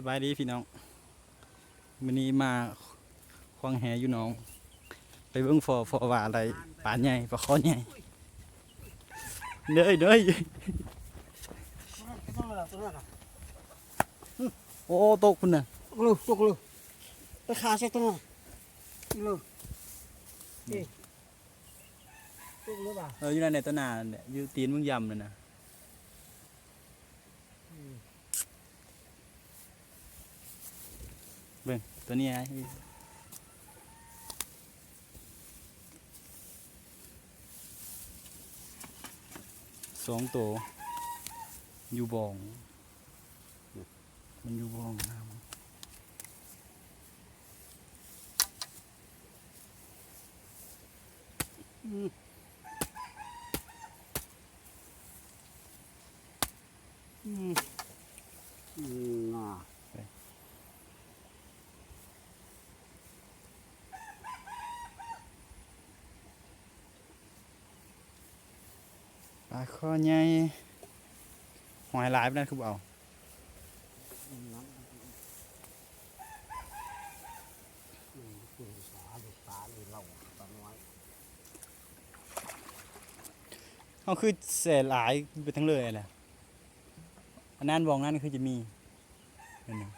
ສະບາຍດີພີ່ນ້ອງ ມື້ນີ້ມາຂວາງແຫຢູ່ໜອງ ໄປເບິ່ງພໍ້ ພໍ້ວ່າໄດ້ປາໃຫຍ່ ປາຄໍ່ໃຫຍ່ ເດີຍ ເດີຍ ໂອ້ ຕົກພຸ້ນນະ ຕົກເລີຍ ຕົກເລີຍ ໄປຄາໃສ່ຕົວນັ້ນເລີຍ ເອີ ຕົກເລີຍວ່າ ເອີ ຢູ່ນັ້ນແຫຼະ ຕົວໜ້ານັ້ນແຫຼະ ຢູ່ຕີນມຶງຢຳນັ້ນນະ ອືມ. ເບິ່ງ ຕົວນີ້ ສອງໂຕ ຢູ່ບ່ອງ ມັນຢູ່ບ່ອງນຳ. ອືມ ອືມ ອືມ ປາຄໍ່ໃຫຍ່ ຫອຍຫຼາຍປານນັ້ນຄືບໍ່ເອົາ? ເຮົາຄືແຊ່ຫຼາຍໄປທັງເລີຍແຫຼະ ອັນນັ້ນ ບ່ອງນັ້ນຄືຈະມີ ເຫັນບໍ່?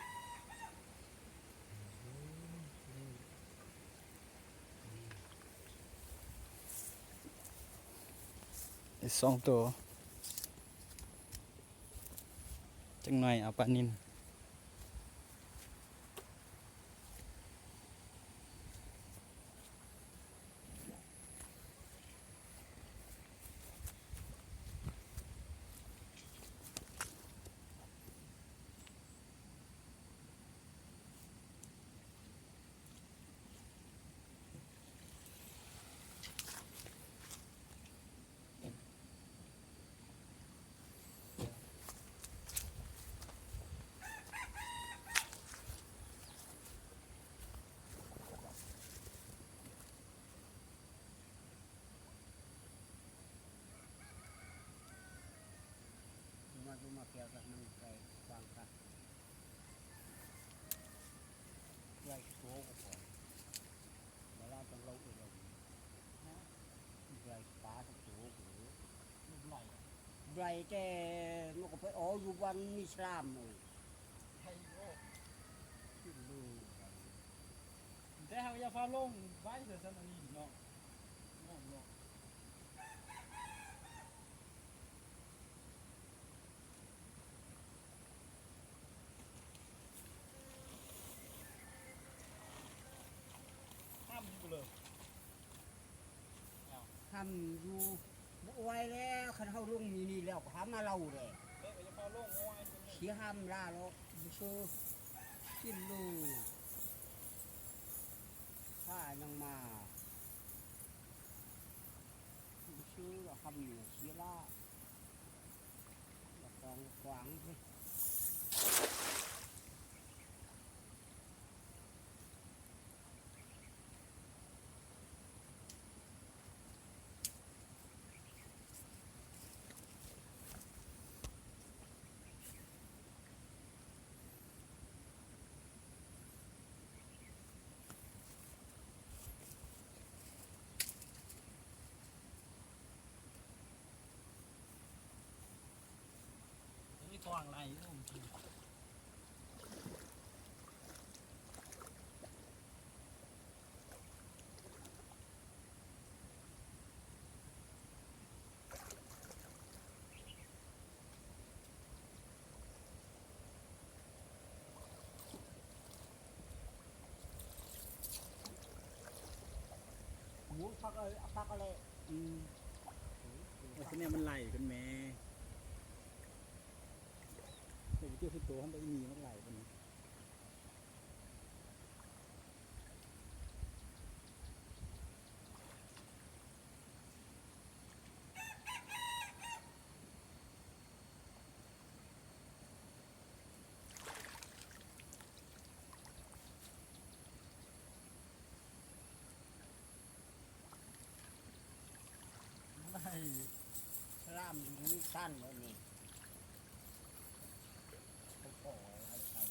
ໄດ້ສອງໂຕ ຈັກໜ່ອຍເອົາປານິນ. ມາດູມາແກ້ວກັບມັນໄປວາງກັນ ໄລ່ໂຕກໍພໍ ເວລາຕ້ອງເລົ່າອີກແລ້ວ ໄລ່ປາສັກໂຕກໍບໍ່ໄລ່ ໄລ່ແຕ່ມັນກໍໄປອອກຢູ່ບ່ອນມີສະຫຼາມເອີຍ ໄລ່ໂອ ແຕ່ເຮົາຢ່າພາລົງໄວ້ເທື່ອຊັ້ນອັນນີ້ເນາະ. ຫ້າມຢູ່ ບໍ່ໄຫວແລ້ວ ຄັນເຮົາລົງນີ້ແລ້ວ ກໍຫາມາເລົ່າແຫຼະ ຊິຫ້າມລາເນາະ ບໍ່ຊື່ ກິນໂລ ພາຍັງມາ ບໍ່ຊື່ລະ ຄຳນີ້ເສຍລາ ລະຂອງຂວາງ. ໝູນຜັກເອົາ ເອົາຜັກເອົາແຫຼະ ອືມ ເອົາຊະແນວມັນໄຫຼກັນແໝ່ ໄປເຈີຄືໂຕຫັ້ນ ໄປອີ່ໝີ່ມັນໄຫຼກັນ. ໄດ້ສະຫຼາມຢູ່ນີ້ຊັ້ນແລ້ວນີ້ ເຂົາຂໍໃຫ້ໃສ່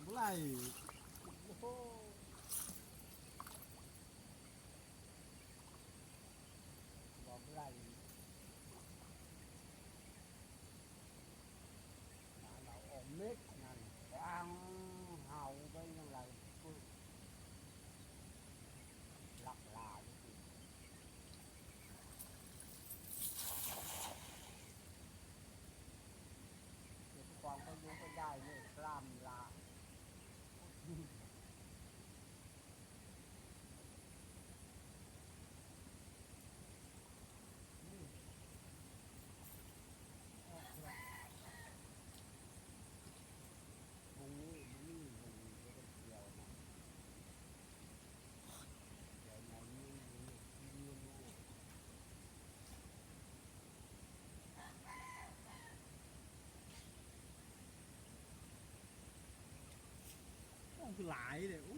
ບໍ່ໄຫຼ ໂອ້ໂຫ ບໍ່ໄຫຼ ປາເຮົາອອກເມັດນັ້ນ ຟັງເຮົາໄປຍັງໄຫຼ ຫຼັກຫຼາຍ ເກັບຂອງໄປຢູ່ໄປໄດ້ເລີຍ ກລາມລາ. ໂອ້ ຄືຫຼາຍເດ້.